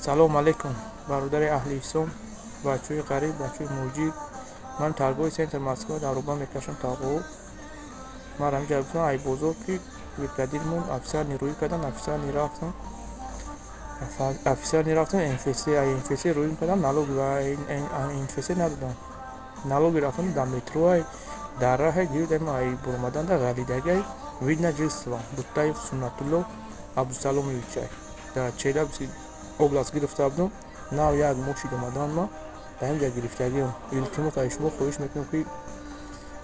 Салом алейкум, бародари аҳли ислом, бачаҳои ғариб, бачаҳои муҳоҷир. Ман торговый центр Москва дар руба мекашам тағо. Ман ҳаминҷа гуфтам, ай бозор ки бригадирмон официально рӯй кардан, официально рафтам. Официально рафтам МФЦ, ай МФЦ рӯй кардам, налог МФЦ надодам. Налоги рафтам дар метро, дар раҳе гирдам, ай буромадан да ғалидагай вид на жительство Буттаев Суннатулло Абдусаломовичай. Дар Челябинский область гирифта будам, нав як моҳ шид омадан, ма дар ҳаминҷа гирифтагиам. Илтимос аз шумо хоҳиш мекунам, ки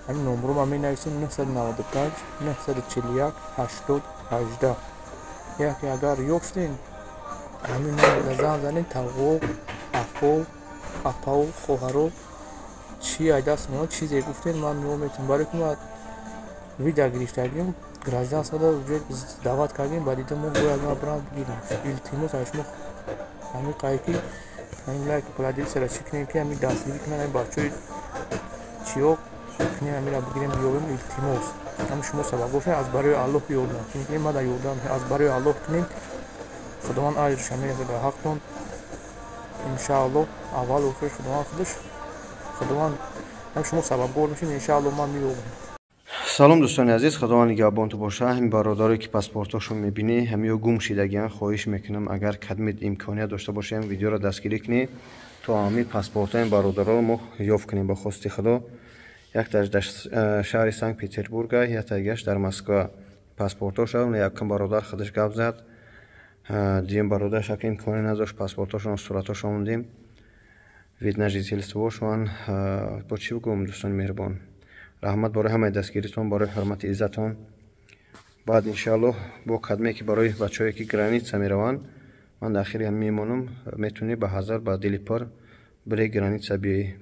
ҳамин номрома менависем: 995 941 80 18. Яке агар ёфтен, ҳамин номерда занг занед. Тағо, апо, апау, хоҳаро, чи ай даст меояд, чизе гуфтен, ман меометам, барои ки ма вида гирифтагиам, гражданство уже даъват кардем, ба дида мо бояд ман бирам бигирам. Илтимос аз шумо ҳамин қай ки ҳамин лайк, поделиться чӣ кунем, ки ҳамин дастгирӣ кунанд, ҳамин бачаҳои чиё кунем, ҳаминро бигирем, биёбем. Илтимос, ҳам шумо сабаб бошед, аз барои Аллоҳ ёрдам кунем, ма дар ёрдам аз барои Аллоҳ кунем, Худованд аҷрша мерасад дар ҳақтон, иншааллоҳ. Аввал охир Худованд худаш, Худованд, ҳам шумо сабабгор мешед, иншааллоҳ ман меёбам. Салом, дӯстони азиз, Худованд нигаҳбонту боша. Ҳамин бародарое ки паспортҳошон мебинӣ, ҳамиё гум шидагиан, хоҳиш мекунам, агар кадмед имконият дошта бошем, видеоро дастгирӣ кунӣ, то ҳамин паспортҳои бародароро мо ёфт кунем ба хости Худо. Якташ дар шаҳри Санкт Петербурга, яктагиаш дар Москва паспортҳоша. Якум бародар худаш гап зад, дуюм бародараш ака имконе надошт. Паспортҳошон, суратҳошон мондем, вид на жительствошон. Бо чӣ бигӯм, дӯстони меҳрубон, раҳмат барои ҳамаи дастгиритон, барои ҳурмати иззатон. Баъд, иншааллоҳ, бо кадме ки барои бачаҳое ки граница мераванд, ман дар ахири ҳам мемонам, метавонӣ ба ҳазар, ба дили пур бире граница биёӣ.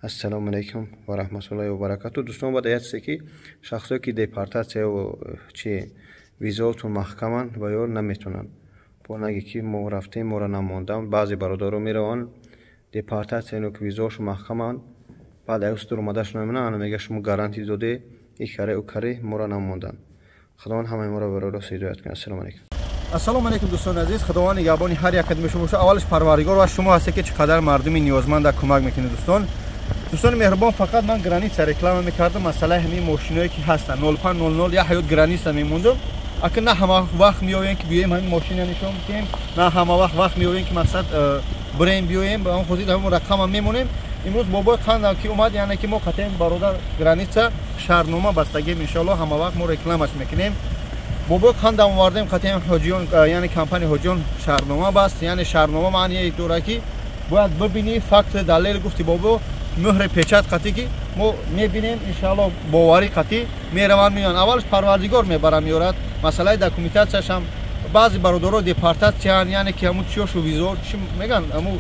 Ассалому алайкум ва раҳматуллоҳи ва баракату. Дӯстон, баъд як чизе, ки шахсое ки депортатсия чи визаотон маҳкаманд ва ё наметавонанд, бо наге ки мо рафтем, моро намондам. Баъзе бародаро мераванд депортатсия, ино ки визаошон маҳкаманд, баъд аюс дуромадаш намемонанд, ана мега, шумо гарантия доде, и каре, ӯ каре, моро намонданд. Худованд ҳамаи моро барои рост ҳидоят кунад. Ассалому алайкум. Ассалому алайкум, дӯстони азиз, Худованд нигаҳбони ҳар як кадоми шумо боша. Аввалаш Парвардигор ва шумо ҳасте, ки чӣ қадар мардуми ниёзманда кӯмак мекунед. Дӯстон, дӯстони меҳрубон, фақат ман граница реклама мекардам, масъалаи ҳамин мошиное ки ҳастанд 0500 я ҳаёт граница мемондам. Ака, на ҳама вақт меоем, ки биёем, ҳамин мошина нишон бидиҳем, на ҳама вақт вақт меоем, ки мақсад бирем, биёем. Ба он хотир ҳамон рақама мемонем. Имрӯз бобои қандам ки омад, яъне ки мо қатъиян бародар граница шаҳрнома бастагем, иншоалло, ҳама вақт мо рекламаш мекунем. Бобои қандам овардем, қатъиян ҳоҷиён, яъне компания ҳоҷиён шаҳрнома баст. Яъне шаҳрнома маъние дорад, ки бояд бибинӣ, факт, далел, гуфти бобо, мӯҳри печать қатӣ, ки мо мебинем, иншоалло, боварӣ қатӣ мераванд, меоянд. Аввалаш Парвардигор мебарам, меорад. Масъалаи документатсияшам, баъзе бародаро депортатсиян, яъне ки ҳамун чиёшу визо чи меган, ҳамун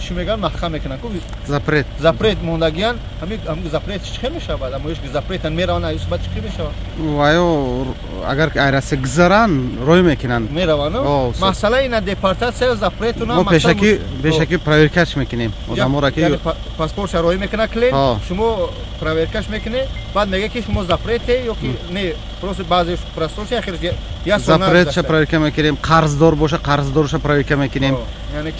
чӣ меган, маҳкам мекунанд ку. Запрет. Запрет мондагиян. Ҳамин запрет чӣ хел мешавад? Амоиш запретан мераванд, аюс баъд чӣ хел мешавад? Ваё агар айрасе гузаранд, рой мекунанд. Мераванд. Масъала ина депортатсия, запретуна. Мо пешакӣ проверкаш мекунем одаморо ки паспортша рой мекунад клиент, шумо проверкаш мекунед, баъд мега, ки шумо запрете ё ки не, просто баъзе простоша ахир я запретша проверка мекунем, қарздор боша, қарздорша проверка мекунем,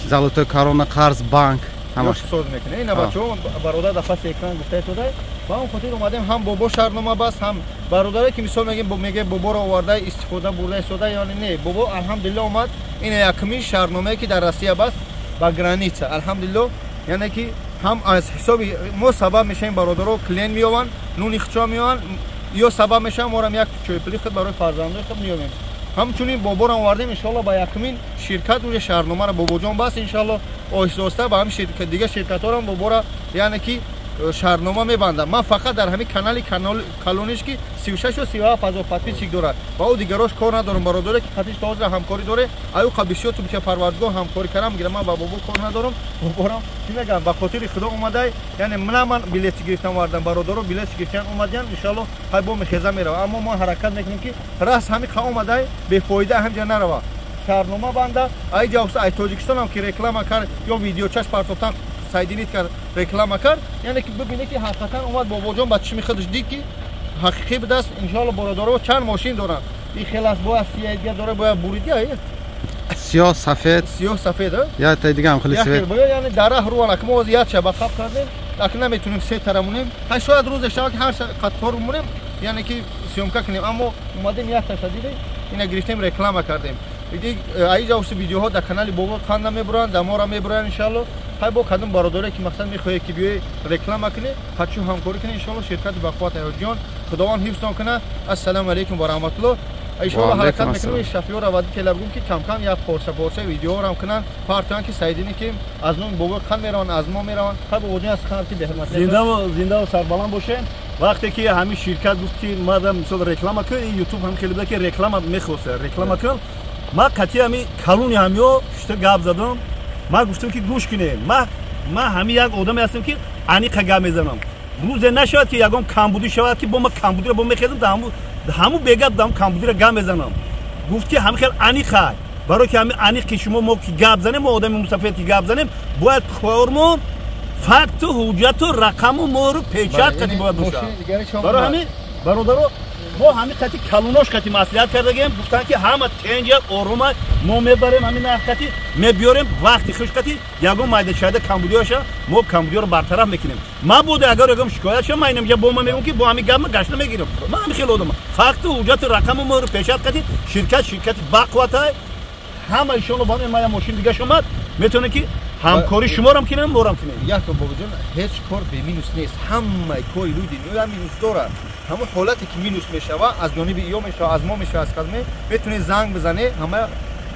золотой корона, қарз, банк. Ҳамаш соз мекунем. Ина бачаҳо, бародар дар паси экран гуфта истода, ба он хотир омадем. Ҳам бобо шаҳрнома баст, ҳам бародаре ки мисол мегем, меге боборо оварда, истифода бурда истода, яъне не, бобо алҳамдулилло омад. Ина якумин шаҳрномае ки дар Россия баст ба граница, алҳамдулилло. Яъне ки ҳам аз ҳисоби мо сабаб мешавем, бародаро клиент меёванд, нуни хичо меёванд, ё сабаб мешавам, морам як чойпули худ барои фарзандои худ меёвем. Ҳамчунин боборам овардем, иншоалло, ба якумин ширкат уже шаҳрномаро бобоҷон баст. Иншоалло, оҳиста оҳиста ба ҳамин дигар ширкатҳорам бобора, яъне ки шаҳрнома мебандам. Ман фақат дар ҳамин канали калониш, ки 36 37 ҳазор подписчик дорад, ва ӯ дигарош кор надорам. Бародаре ки қатиш то ҳозир ҳамкорӣ доре, аюқа бисёр ту Парвардигор ҳамкорӣ кардам, гира ман ба бобо кор надорам. Боборам чӣ мегӯям, ба хотири Худо омадай, яъне на ман билет гирифтам овардам, бародаро билет гирифтан омадиян. Иншоалло, ҳай бо мехеза мерава, аммо мо ҳаракат мекунем, ки раст ҳамин қа омадай, бефоида ҳамҷа нарава, шаҳрнома банда. Ай ҷавса, ай Тоҷикистонам ки реклама кард ё видеочаш партофтан, соединить кард, реклама кард, яъне ки бибине, ки ҳақиқатан омад бобоҷон, ба чишми худаш дид, ки ҳақиқӣ будааст. Иншоалло, бародаро чанд мошин доранд, и хел аст, бояд сиядия дора, бояд буридия. Сиёҳ сафед. Сиёҳ сафед, я та дига ҳам хеле свет. Яъне дарах руан ак мо як шаба қаб кардем, ак наметунем се тара монем. Ҳай шояд рӯзе шава ки ҳар қатор монем, яъне ки съёмка кунем, аммо омадем як таша дидем, ина гирифтем реклама кардем. Аиҷа уси видеоҳо дар канали Бобо Қанда мебуранд, дар мора мебуранд иншаалло. Ҳай бо кадом бародаре ки мақсад мехоҳед ки биёед реклама кунед, ҳачу ҳамкорӣ кунед иншаалло. Ширкати Бақувват Ҳоҷиён Худованд ҳифзтон кунад. Ассалому алайкум ва раҳматуллоҳ. Иншоалло ҳаракат мекунем Шафиёра водителя бигӯм ки кам-кам як порча-порча видеоҳоро кунанд, партоянд ки Саидине ки аз номи Бобои Қанд мераванд, аз мо мераванд. Ҳай Бобоҷон аз қанд ки беҳрмат. Зиндаву сарбаланд бошед. Вақте ки ҳамин ширкат гуфт ки мадам мисол реклама кун, ин ютуб ҳам хеле буда ки реклама мехоста, реклама кун. Ман қатъи ҳами калони ҳамиё шута гап задам. Ман гуфтам ки гӯш кунед, ман ҳами як одаме ҳастам ки аниқа гап мезанам. Рӯзе нашавад ки ягон камбудӣ шавад ки бо ман камбудиро бо мехезам, ҳаму бегап дам камбудиро гап мезанам. Гуфт ки ҳами хел аниқа, барои ки ҳами аниқ ки шумо мо ки гап занем, мо одами мусафед ки гап занем, бояд кормон факту ҳуҷҷату рақаму мору печат қати бояд бошад. Барои ҳамин бародаро мо ҳамин қати калонош қати маслиҳат кардагем, гуфтанд ки ҳама тенҷа орума мо мебарем, ҳамин нарх қати мебиёрем, вақти хуш қати ягон майдачайда камбудиёша мо камбудиёро бартараф мекунем. Мабода агар ягон шикоят шава, ман инамҷа бо ман мегӯм ки бо ҳамин гап ман гашта мегирам. Ман ҳамин хел одама. Факту ҳуҷҷату рақаму мору печат қати ширкати бақувватай ҳама иншоалло ба ман я мошин дигаш омад, метавонем ки ҳамкорӣ шуморам кунем, морам кунем. Як Бобоҷон, ҳеҷ кор бе минус нест. Ҳамаи кори рӯи дунё минус дорад. Ҳамон ҳолате ки минус мешава, аз ҷониби ё мешава, аз мо мешава, аз казме, метавонед занг бизанед, ҳама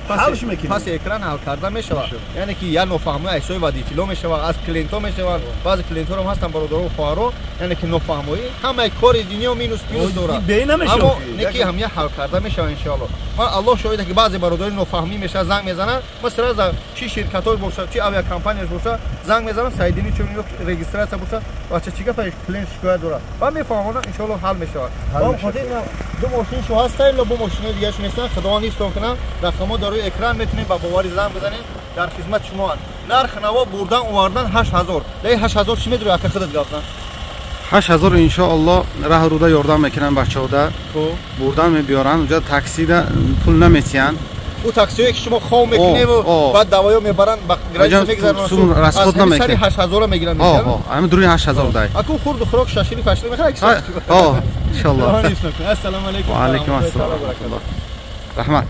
пас экран ҳал карда мешавад. Яъне ки як нофаҳмои ҳисоби водитело мешава, аз клиентҳо мешаванд. Баъзе клиентҳоро ҳастанд бародаро хоҳаро, яъне ки нофаҳмоӣ. Ҳамаи кори дунё минус дорад. Аммо не ки ҳамя ҳал карда мешава иншоалло. Ман Аллоҳ шоҳид ки баъзе бародари нофаҳмӣ мешава, занг мезананд. Ман сразу чи ширкатҳо боша, чи авиакомпанияш боша, занг мезанам, Саидини чун регистрация боша, бача чӣ гапа клиент шикоят дорад. Ва мефаҳмонам иншоалло ҳал мешавад. Ба хотир ду мошин шу ҳастанд, бо мошинои дигарш нестанд. Худованд ҳифзтон кунад. Рақамҳо дар рӯи экран метавонед ба боварӣ занг бизанед, дар хизмати шумоанд. Нарх наво бурдан овардан 8000. Дар 8000 чӣ медурӣ ака худат гап зан? 8000 иншоалло раҳ руда ёрдам мекунанд бачаҳода. Бурдан мебиёранд, уҷа таксида пул наметиҳанд. Ӯ таксиҳое ки шумо хов мекуневу баъд давоё мебаранд, ба граница мегузаронанд, расход намекунанд. Сари 8000 мегиранд. Ҳамин дуруни 8000 дай. Аку хурду хӯрок шашили пашили мехӯрад. Иншоалло. Ассалому алайкум. Ва алайкум ассалом. Раҳмат.